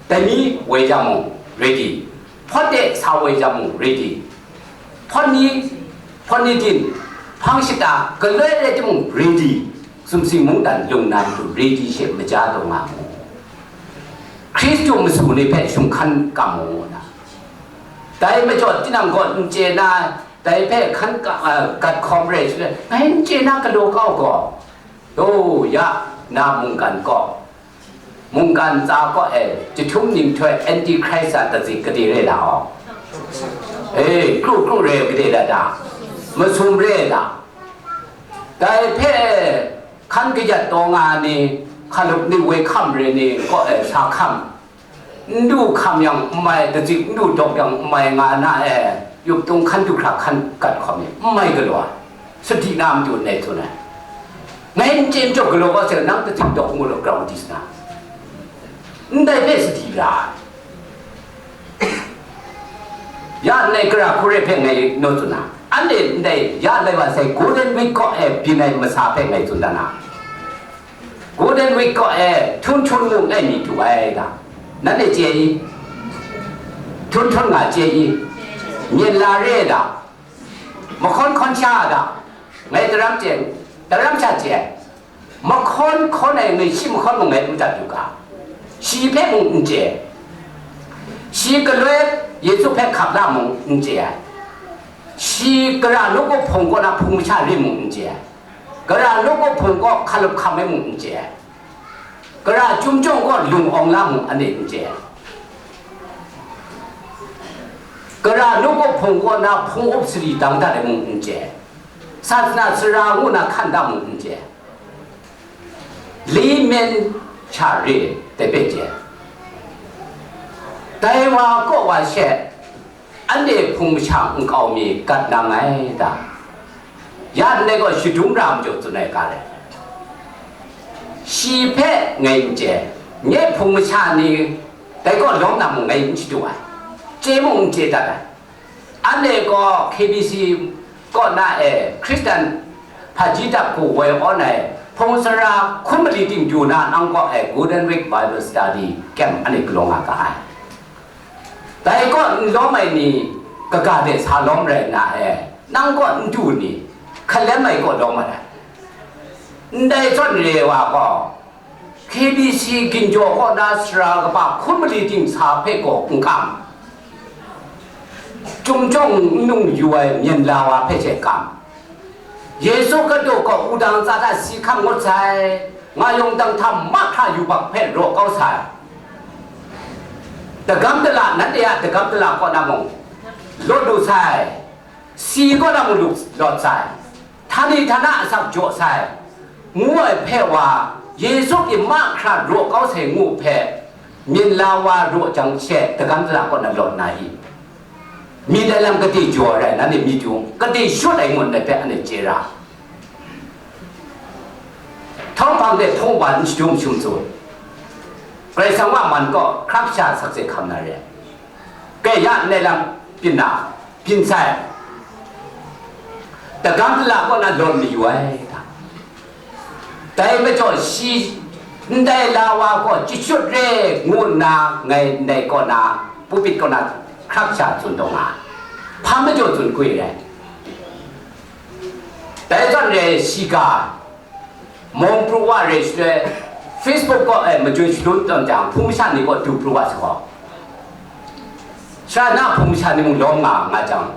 dai ni woi jang mung ready, hpawt de sa woi jang mung ready, hpawt ni, hpawt ni din, hpang shata, galoi rai timung ready, sumsing mungdan lung na matu ready she maja taw nga mu. Hkristu masu ni hpe shum hkan kam mu na. Dai majaw tinang gaw n chye na, dai hpe hkan ka, a, gat hkawm re shaloi, ngai n chye na galaw kau gaw, o, ya, na mungkan kaw, mungkan ntsa kaw e, jahtum nhtoi antichrist a datsit gade re la aw? E, kru kru re gade la ta? Masum re la? Dai hpe hkan kayat taw nga ni, hkalup ni, woi hkam re ni kaw e sa hkam, n du hkam yang n mai, datsit n du dawk yang n mai nga na e, yup tung hkan du hkra hkan gat hkawm ni, n mai galaw ai. Sadi na matu ndai tsun ai. Ngai n chye n jaw galaw kau se, nang datsit dawk ngu law, grau di sa na. Ndai hpe sadi ra ai. Ya ndai gara hku re hpe ngai naw tsun na. Anhte ndai ya lai wa sai Golden Week kaw e byin ai masa hpe ngai tsun dan na. Golden Week kaw e htunhtrun mung lai mi du ai ga, nanhte chye i? Htunhtrun nga chye i? Myen la re ai ga, mahkawn hkawn sha ai ga, ngai daram chye, daram sha chye ai. Mahkawn hkawn ai ngai shi mahkawn mung ngai n dat yu ga, shi hpe mung n chye ai. Shi galoi Yesu hpe hkap la mung n chye ai. Shi gara nawku hpung kaw na hpung masha re mung n chye ai. Gara nawku hpung kaw hkalup hkam ai mung n chye ai. Gara chyum chyawng kaw lung awng la mung anhte n chye ai. Gara nawku hpung kaw na hpung up sari dang dat ai mung n chye ai. Sasana sara ngu na hkan da mung n chye ai. Layman sha re dai hpe chye ai. Dai wa kaw wa she, anhte hpung masha nkau mi gat nang ai ta? Ya ndai gaw shadum ra majaw tsun ai ga rai. Shi hpe ngai n chye, nye hpung masha ni dai kaw lawm na mung ngai n shadu ai, chye mung n chye dat ai. Anhte gaw K B C kaw na e Hkristan hpaji dap hku woi awn ai hpung sara hkun mali ting du na nang kaw e Golden Week Bible Study Camp anhte galaw nga ga ai. Dai kaw n lawm ai ni kaga de sa lawm rai nna e, nang kaw n du ni, hkalem ai kaw lawm mat ai. Ndai zawn re wa gaw, K B C ginjaw kaw na sara kaba hkun mali ting sa hpe gaw n kam. Chyum chyawng n nung yu ai myen la wa hpe she kam. Yesu Hkristu gaw wudang tsa hta si hkam ngut sai, nga yawng dang hta mahkra yubak hpe raw kau sai. Dagam dala, nanhte a dagam dala kaw na mung, lawt lu sai, si kaw na mung lu-, lawt sai, htani htana asak jaw sai, ngu ai hpe wa, Yesu pyi mahkra raw kau sai ngu hpe, myen la wa raw jang she dagam dala kaw na lawt na i? Myit ai lam gade jaw ai rai, nanhte myit yu, gade shut ai ngut ai hpe anhte chye ra. Htawng hpang de hpung wa n shadum shum tsun. Karai Kasang a man kaw hkrak sha sakse hkam na re. Kaya ndai lam byin na, byin sai. Dagam dala kaw na lawt mayu ai ta? Dai majaw shi ndai la wa gaw chyashut re ngu nna ngai ndai kaw na, pulpit kaw na hkrak sha tsun taw nga ai. Hpa majaw tsun gwi ai. Dai zawn re shi ga, mawng pru wa re shaloi, Facebook kaw e majun shalun tawn jang, hpung masha ni kaw du pru wa sa gaw, sara na hpung masha ni mung lawm nga nga jang,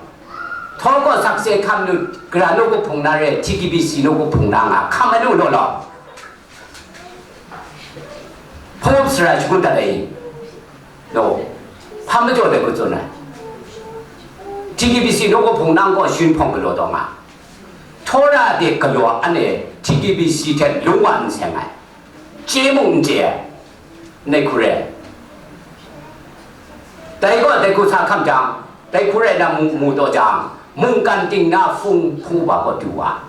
htaw kaw sakse hkam nu, gara nu kahpung na re, T K B C nu kahpung na nga, hkam ai nu law law, hpawp sara shagun dat ai. No, hpa majaw dai hku tsun ai. T K B C nu kahpung nang kaw shin hpawng galaw taw nga. Htawra de galaw anhte T K B C hte lung wa n seng ai. Chye mung n chye ai. Ndai hku re ai. Dai gaw dai hku sa hkam jang, dai hku rai na mu, mu taw jang, mungkan ting na hpung hpung wa gaw du wa.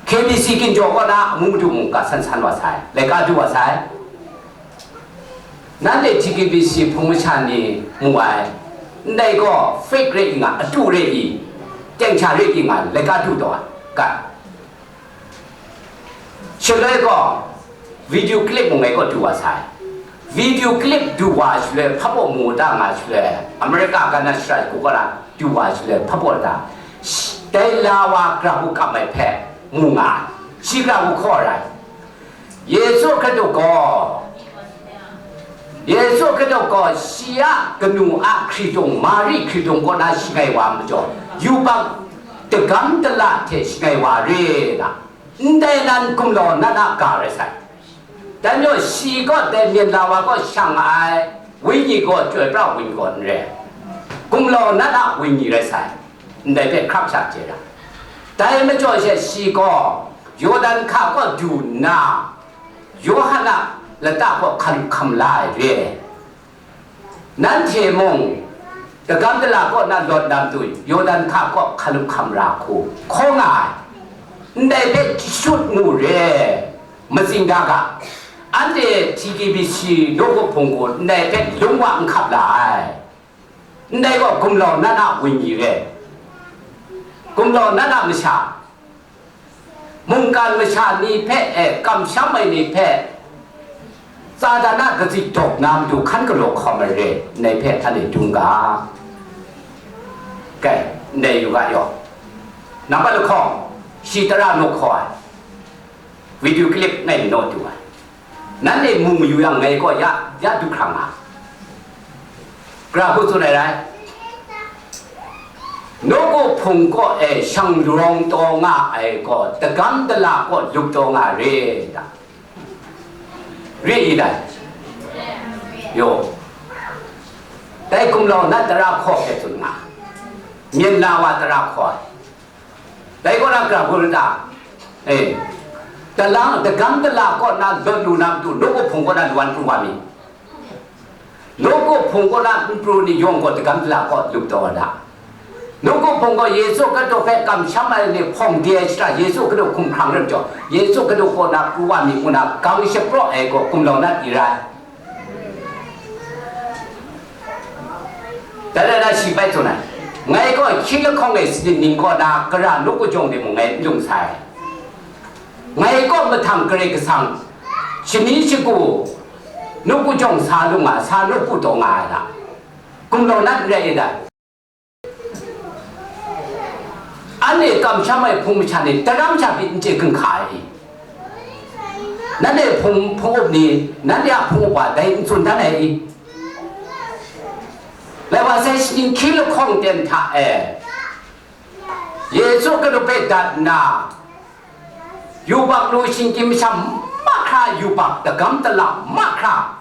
K B C Ginjaw kaw na amu madu mungga san san wa sai, laika du wa sai. Nanhte T K B C hpung masha ni mu ai, ndai gaw fake re i nga, atu re i, teng sha re i nga, laika du taw ai, gat. Shaloi gaw, video clip mung ngai kaw du wa sai. Video clip du wa shaloi, hpabaw mu da nga shaloi, America ga na shara shagu kaw na du wa shaloi, hpabaw da. Dai la wa gra hku kap ai hpe mu nga ai. Shi gra hku hkaw ai. Yesu Hkristu gaw, Yesu Hkristu gaw shi a kanu a hkritung, Mari hkritung kaw na shangai wa majaw, yubak dagam dala hte shangai wa re na, ndai nan gumlau nat a ga rai sai. Dai majaw shi gaw dai myen la wa kaw shang ai, wenyi gaw chyoi pra wenyi gaw n rai, gumlau nat a wenyi rai sai, ndai hpe hkrak sha chye ra. Dai majaw she shi gaw Yawdan hka kaw du nna, Yawhan a lata kaw hkalup hkam la ai re. Nanhte mung, dagam dala kaw na lawt na matu, Yawdan hka kaw hkalup hkam ra hku hkaw nga ai. Ndai hpe shut mu re, matsing da ga, anhte T K B C nawku hpung gaw ndai hpe lung wa n hkap la ai. Ndai gaw gumlau nat a wenyi re, gumlau nat a masha, mungkan masha ni hpe, e, kamsham ai ni hpe, Satan a katsit dawk na matu hkan galaw hkawm ai re, ndai hpe htan e dung ga. Kai, ndai yu ga yaw. Nambat lahkawng, shi tara naw hkaw ai, video clip ngai naw du ai. Nanhte mu mayu yang, ngai gaw ya, ya du hkrang nga. Gra hku tsun ai rai. Nawku hpung kaw e shang rawng taw nga ai gaw, dagam dala kaw lup taw nga re ta? Re i dai? Yo. Dai gumlau nat tara hkaw hpe tsun nga. Myen la wa tara hkaw ai. Dai kaw na gra hku rai ta? E, dalang, dagam dala kaw na lawt lu na matu, nawku hpung kaw na lwan pru wa mi? Nawku hpung kaw na n pru ni yawng gaw dagam dala kaw lup taw wa da. Nawku hpung gaw Yesu Hkristu hpe kamsham ai ni hpawng de ai shara, Yesu Hkristu hkum hkrang rai majaw, Yesu Hkristu kaw na pru wa mi ngu na gang shapraw ai gaw gumlau nat i rai. Dai rai na shi bai tsun ai, ngai gaw hkying lahkawng e saning ning kaw na gara nawku jawng de mung ngai n lung sai. Ngai kaw mahtang Karai Kasang shani shagu nawku jawng sa lu nga, sa nawku taw nga ai da. Gumlau nat n rai i dai. Anhte kamsham ai hpung masha ni, daram sha pyi n chye hkring hka ai i? Nanhte hpung, hpung up ni, nanhte a hpung up wa dai n tsun dan ai i? Lai wa sai, shaning hkying lahkawng ten hta e, Yesu Hkristu hpe dat nna, yubak lu shinggyim masha mahkra, yubak dagam dala mahkra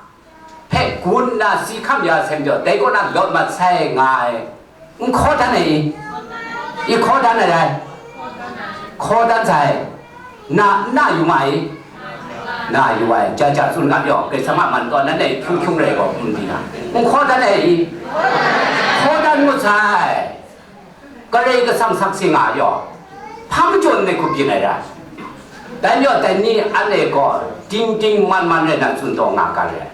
hpe gun nna si hkam ya sai majaw, dai kaw na lawt mat sai nga ai. N hkaw dan ai i? I hkaw dan ai dai? Hkaw dan sai. Na, n na yu ma i? Na yu ai. Ja ja tsun ga yaw, Karai Kasang a man gaw nan dai hkyung hkyung rai gaw, n di na. N hkaw dan ai i? Hkaw dan ngut sai. Karai Kasang sakse nga yaw, hpa majaw n ai hku byin ai rai. Dai majaw dai ni anhte gaw ding ding man man rai na tsun taw nga ga re ai.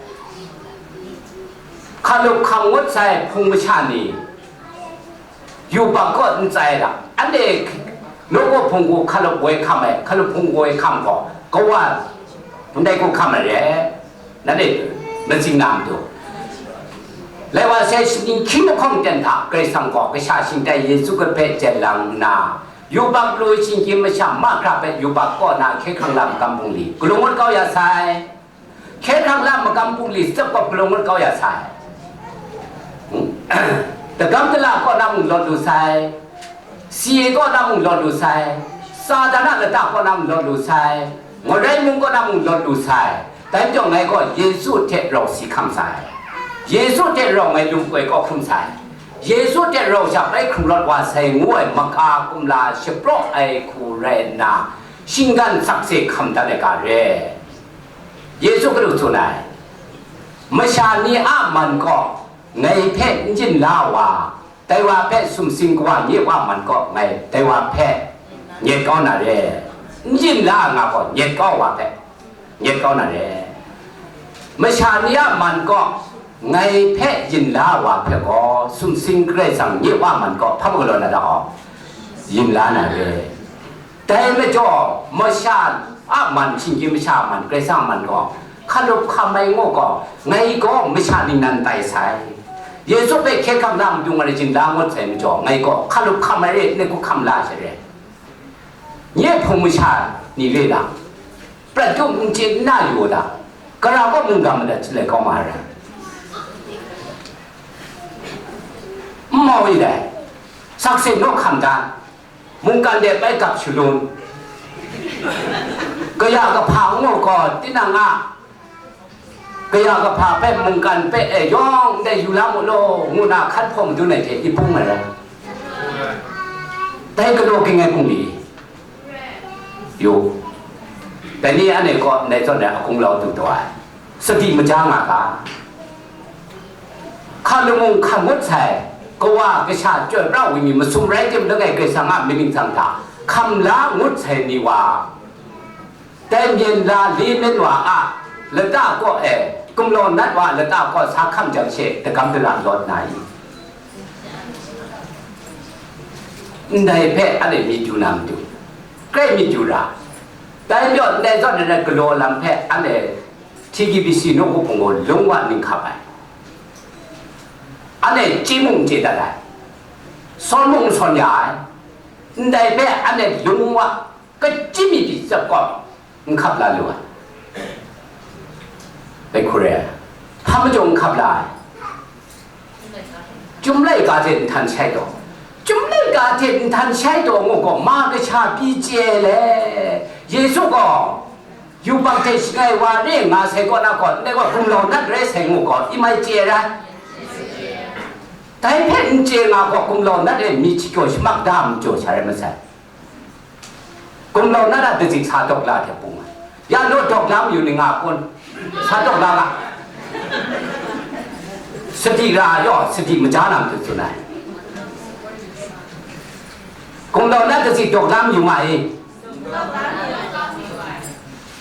Hkalup hkam ngut sai hpung masha ni, yubak kaw n tsai ai lam, anhte nawku hpung gaw hkalup woi hkam ai, hkalup hpung woi hkam gaw, kawa ndai hku hkam ai re. Nanhte matsing na matu, lai wa sai, shaning hkying lahkawng ten hta Karai Kasang gaw kasha shingtai Yesu Hkristu hpe jen lang nna, yubak lu shinggyim masha mahkra hpe yubak kaw na hkye hkrang lam magam bungli galun ngut kau ya sai. Hkye hkrang lam magam bungli sachyip gaw galun ngut kau ya sai. Dagam dala kaw na mung lawt lu sai. Si e kaw na mung lawt lu sai, Satan a lata kaw na mung lawt lu sai, ngarai mung kaw na mung lawt lu sai. Dai majaw ngai gaw Yesu hte rau si hkam sai. Yesu hte rau ngai lung koi kau hkrum sai. Yesu hte rau sha bai hkrung lawt wa sai ngu ai maka kumla shapraw ai hku rai nna, shinggan sakse hkam dat ai ga re. Yesu Hkristu tsun ai, masha ni a man gaw ngai hpe n yin la wa, dai wa hpe sumsing kawa nye wa man gaw ngai dai wa hpe nyet kau na re. N yin la nga gaw, nyet kau wa hpe, nyet kau na re. Masha ni a man kaw, ngai hpe yin la wa hpe gaw, sumsing Karai Kasang nye wa man kaw, hpa galaw na da gaw, yin la na re. Dai majaw, masha a man, shinggyim masha a man, Karai Kasang a man gaw, hkalup hkam ai ngu gaw, ngai gaw masha ningnan tai sai. Yesu hpe hkye hkrang na matu ngai rai jin la ngut sai majaw, ngai gaw hkalup hkam ai re, ngai hku hkam la sai re. Nye hpung masha ni re la, prat tup n chye n na yu la, gara gaw mungga madat chyalai kau ma ai rai. N mau i dai, sakse naw hkam dan, mungkan de bai gap shalun, kaya kahpa ngu gaw, tinang a kaya kahpa hpe mungkan hpe e yawng ndai yu la mu law, ngu na hkan hpaw madun ai hte i bung ai rai. Dai galaw ging ai bungli yu. Dai ni anhte gaw ndai zawn ai a gunglau du taw ai. Sadi maja nga ga. Hka lamung hkan ngut sai, kawa kasha chyoi pra ai wenyi masum rai tim langai Karai Kasang a myit ningsang hta hkam la ngut sai ni wa, dai myen la li men wa a lata kaw e, gumlau nat wa a lata kaw sa hkam jang she, dagam dala lawt na i? Ndai hpe anhte myit yu na matu, grai myit yu ra. Dai majaw, ndai zawn ai galaw lam hpe anhte T K B C nawku hpung gaw lung wa ning hkap ai. Anhte chye mung chye dat ai, sawn mung sawn ya ai. Ndai hpe anhte lung wa, kachyi mi pyi tsap gaw n hkap la lu ai. Dai hku re ai, hpa majaw n hkap la ai. Chyum laika hte nhtan shai taw, chyum laika hte nhtan shai taw ngu gaw, ma kasha pyi chye le, Yesu gaw yubak hte shangai wa re nga sai kaw na gaw, ndai gaw gumlau nat rai sai ngu gaw, i mai chye rai. Dai hpe n chye nga gaw, gumlau nat e myit shakyaw shamak da majaw sha rai masai. Gumlau nat a datsit sa dawk la hte bung ai. Ya naw dawk la mayu ni nga kun? Sa dawk la ga. Sadi ra yaw, sadi maja na matu tsun ai. Gumlau nat datsit dawk la mayu nga i?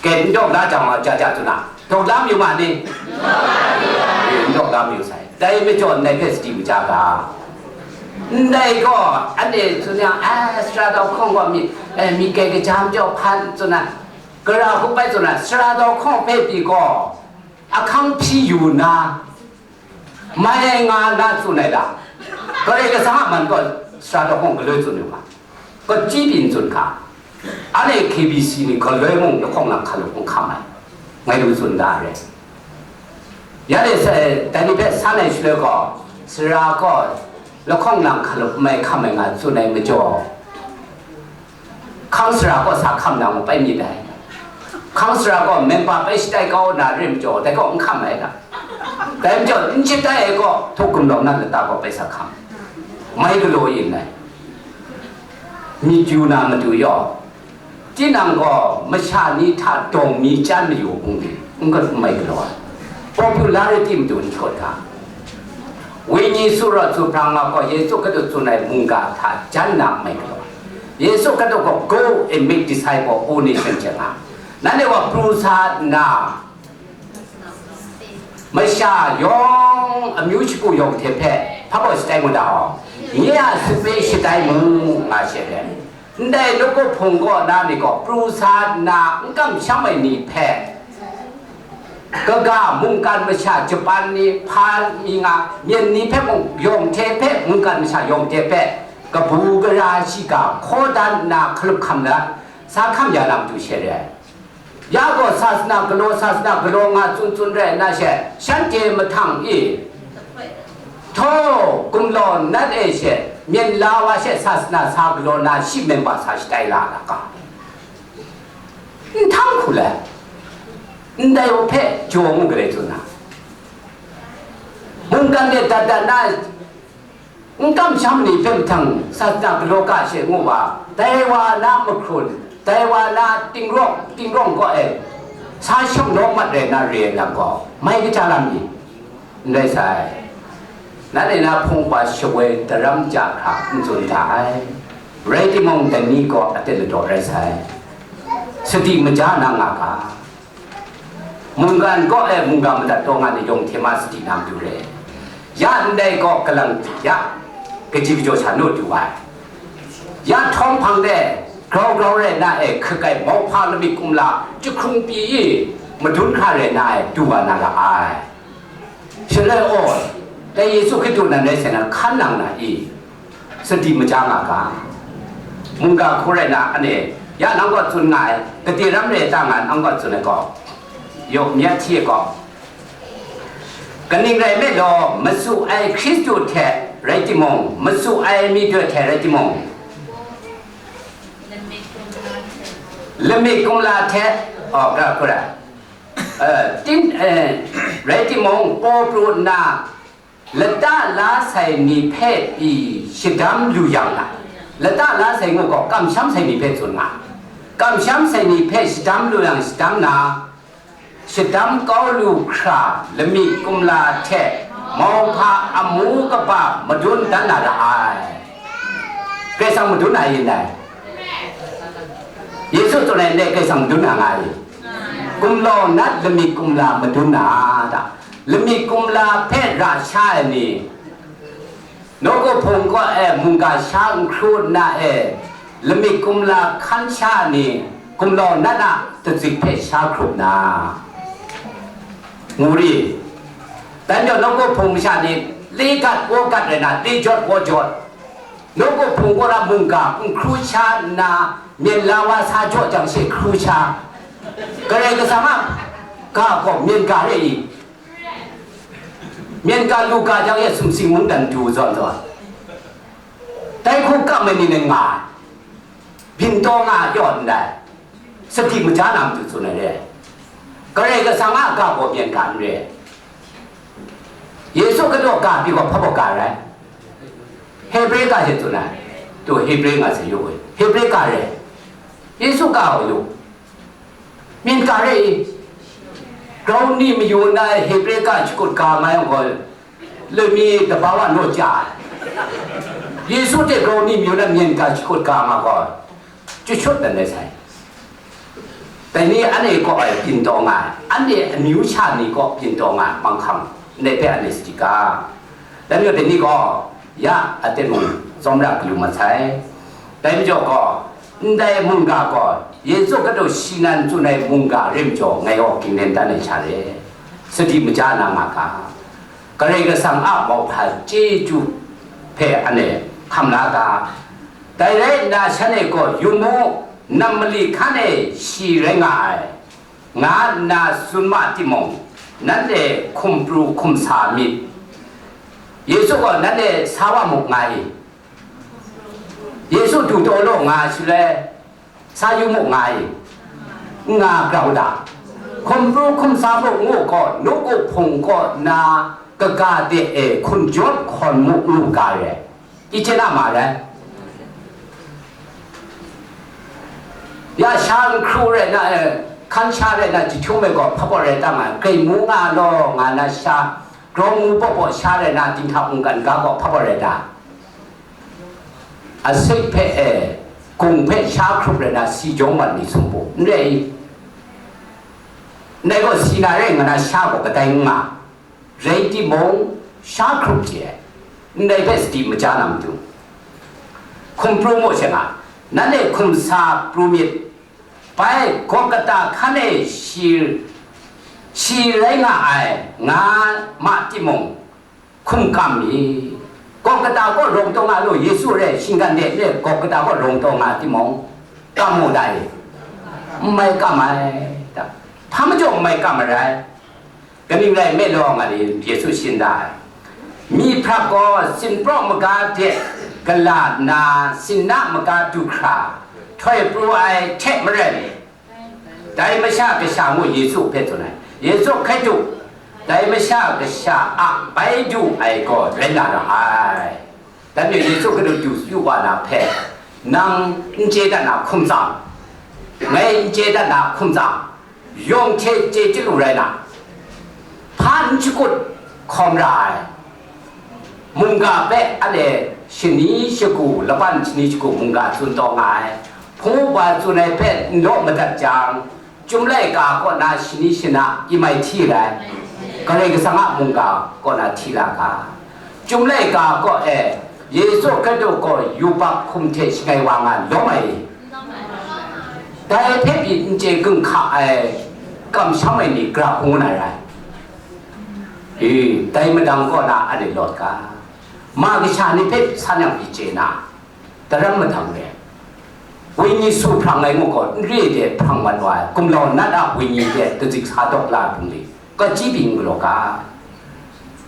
Ke, n dawk la jang wa, ja ja tsun a. Dawk la mayu nga ni? N dawk la mayu sai. Dai majaw ndai hpe sadi maja ga. Ndai gaw, anhte tsun yang, ai, sara dau hkawng gaw mi, eh, mi kai kaja majaw hpan tsun ai, gara hku bai tsun ai, sara dau hkawng hpe pyi gaw, ahkang hpyi yu nna, mai ai nga na tsun ai la, Karai Kasang a man gaw sara dau hkawng galoi tsun yu ga, kachyi pyi n tsun hka. Anhte K B C ni galoi mung lahkawng lang hkalup n hkam ai, ngai lu tsun da re. Ya de se, dai ni hpe san ai shaloi gaw, sara gaw lahkawng lang hkalup n mai hkam ai nga tsun ai majaw, hkang sara gaw sa hkam na mung bai myit ai. Hkang sara gaw memba bai shatai kau na re majaw, dai gaw n hkam ai ga. Dai majaw, n shatai ai gaw, htaw gumlau nat lata gaw bai sa hkam. Mai galaw yin ai. Myit yu na matu yaw, tinang gaw masha ni hta dawng mi chyam mayu hpung ni, n gat n mai galaw ai. Popularity matu n shawt ga. Wenyi su rawt su hprang nga gaw, Yesu Hkristu tsun ai mungga hta jan na n mai galaw ai. Yesu Hkristu gaw, "Go and make disciple, all nation," hte nga. Nanhte gaw pru sa nna, masha yawng, amyu shagu yawng hte hpe hpa baw shatai ngut da aw, nye a sape shatai mu, nga she ai. Ndai nawku hpung kaw na ni gaw pru sa nna n kamsham ai ni hpe, kaga mungkan masha Japan ni, hpa mi nga, myen ni hpe mung, yawng hte hpe, mungkan masha yawng hte hpe, kabu gara shiga hkaw dan nna hkalup hkam na, sa hkam ya na matu she re ai. Ya gaw sasana galaw, sasana galaw nga tsun tsun rai nna she, shanhte mahtang e, htaw, gumlau nat e she, myen la wa she sasana sa galaw na shi memba sa shatai la na ga? N htang hku le, ndai wa hpe jaw ngu galai tsun na, mungkan de dat dat na, n kamsham ni hpe mahtang sasana galaw ga she ngu wa, dai wa na mahkrun, dai wa na tingrawng, tingrawng kaw e, sa shawng law mat rai na re ai lam gaw, mai kaja lam ni? N rai sai. Nanhte na hpung wa shawoi daram ja hkra n tsun hta ai. Rai timung, dai ni gaw aten ladaw rai sai. Sadi maja na nga ga, mungkan kaw e mungga madat taw nga ni yawng hte ma sadi na matu re. Ya ndai gaw kalang ya kaji kajaw sha naw du ai. Ya htawng hpang de grau grau rai na e hkakai mauhpa lamik kumla jahkrung pyi i madun hkra rai na e du wa na ra ai. Shaloi aw, dai Yesu Hkristu nan rai sai na hkan nang na i? Sadi maja nga ga, mungga hku rai na, ane, ya nang gaw tsun nga ai, gade ram rai ta nga, nang gaw tsun ai gaw, yawk myat hti ai gaw, kaning rai nme law, masu ai Hkristu hte rai timung, masu ai mi doi hte rai timung, lamik kumla hte, oh, ga hku rai, eh, tin, eh, rai timung, paw pru nna, lata la sai ni hpe pyi shadam lu yang na, lata la sai ngu gaw, kamsham sai ni hpe tsun nga. Kamsham sai ni hpe shadam lu yang shadam na, shadam kau lu hkra lamik kumla hte mauhpa amu kaba madun dan na ra ai. Karai Kasang madun ai yin dai. Yesu tsun ai ndai Karai Kasang madun na nga ai. Kumlau nat lamik kumla madun na ta? Lamik kumla hpe ra sha ai ni, nawku hpung kaw e mungga sha n hkru nna e, lamik kumla hkan sha ai ni, kumlau nat a tatsit hpe sha hkrup na, ngu ri. Dan jaw nawku hpung masha ni, le gat waw gat rai na, le jawt waw jawt, nawku hpung kaw ra mungga n hkru sha nna, myen la wa sa jaw jang she hkru sha. Karai Kasang a ga gaw myen ga re i? Myen ga lu ga jang e sumsing mungdan du zawn zawn, dai hku kam ai ni nen nga ai, byin taw nga ai yaw ndai, sadi maja na matu tsun ai re. Karai Kasang a ga gaw myen ga n re. Yesu Hkristu ga pyi gaw hpa baw ga rai? Hebre ga she tsun ai. Tu Hebre nga se yu, Hebre ga re. Yesu ga gaw yu. Myen ga re i? Grau ni mayu na Hebre ga shakut ga ma yang gaw, lami dabawa naw chya ai. Yesu hte grau ni mayu na myen ga shakut ga ma gaw, chyut chyut dan ai sai. Dai ni anhte kaw ai byin taw nga ai, anhte amyu sha ni kaw byin taw nga ai manghkang, ndai hpe anhte sadi ga. Dan majaw dai ni gaw, ya, a ten mung tsawmra galu mat sai. Dai majaw gaw, ndai mungga gaw, Yesu Hkristu shi nan tsun ai mungga rai majaw, ngai gaw ginglen dan ai sha re, sadi maja na nga ga. Karai Kasang a mauhpa chyeju hpe anhte hkam la ga. Dai rai nna, shanhte gaw, yu mu, nam mali hkan e shi rai nga ai, nga nna tsun ma timung, nanhte hkum pru hkum sa myit. Yesu gaw nanhte sa wa mu nga i? Yesu du taw law nga shaloi, sa yu mu nga i? N nga grau da. Hkum pru hkum sa mu ngu gaw, nawku hpung kaw na kaga de e hkum jawt hkawn mu ngu ga re. I chye na ma rai? Ya sha n hkru rai na, eh, hkan sha rai na, jahtum ai gaw hpa baw rai ta nga, grai mu nga law nga na sha, grau mu baw baw sha rai na, dinghta mungkan ga gaw hpa baw rai ta? Asik hpe, eh, gung hpe sha hkrup rai na, si jawng mat ni sumpu, n rai i? Ndai gaw si na rai nga na, sha gaw kadai n nga. Rai timung, sha hkrup chye ai, ndai hpe sadi maja na matu, hkum pru mu she nga, nanhte hkum sa pru myit. Bai, Golgota hkan e shi, shi rai nga ai, nga ma timung, hkum kam mi? Golgota kaw rawng taw nga lu, Yesu re, shinggan de re, Golgota kaw rawng taw nga timung, kam mu dai? N mai kam ai ta? Hpa majaw n mai kam ai rai? Kaning rai nme law, nga ni Yesu shin da ai. Myi hprap gaw sinpraw maga de gala nna, sinna maga du hkra, htoi pru ai hte maren, dai masha kasha ngu Yesu hpe tsun ai. Yesu hkai du, dai masha kasha a bai du ai gaw rai na ra ai. Dan e Yesu Hkristu du yu wa na hpe, nang n chye dat na hkum tsang, ngai n chye dat na hkum tsang, yawng hte chye chyalu rai na, hpa n shakut hkawm ra ai. Mungga hpe anhte shani shagu, laban shani shagu mungga tsun taw nga ai. Hpung uga tsun ai hpe n law madat jang, Chyum laika kaw na shani shana i mai hti rai, Karai Kasang a mungga kaw na hti la ga. Chyum laika kaw e Yesu Hkristu gaw yubak hkum hte shangai wa nga lawm ai, dai hpe pyi n chye ginhka ai, kamsham ai ni gra hkunggun ai rai. E, dai madang kaw na anhte lawt ga. Ma kasha ni hpe san yang pyi chye na, daram madang re. Wenyi su hprang ai ngu gaw, n re de hprang mat wa ai, gumlau nat a wenyi de kazik sa dawk la ai hpung de, kachyi byin galaw ga.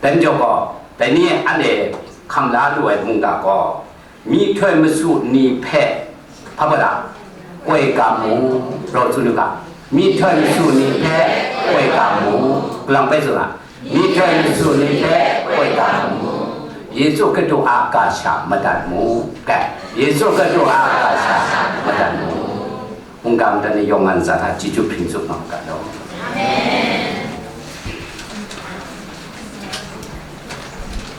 Dai majaw gaw, dai ni anhte hkam la lu ai mungga gaw, myihtoi masu ni hpe, hpa ba la, koi ga mu, rau tsun u ga, myihtoi masu ni hpe koi ga mu, galang bai tsun a, myihtoi masu ni hpe koi ga mu, Yesu Hkristu a ga sha madat mu, kai, Yesu Hkristu a ga sha madat mu. Hkungga madat ni yawng a ntsa hta chyeju hpring tsup nga u ga law.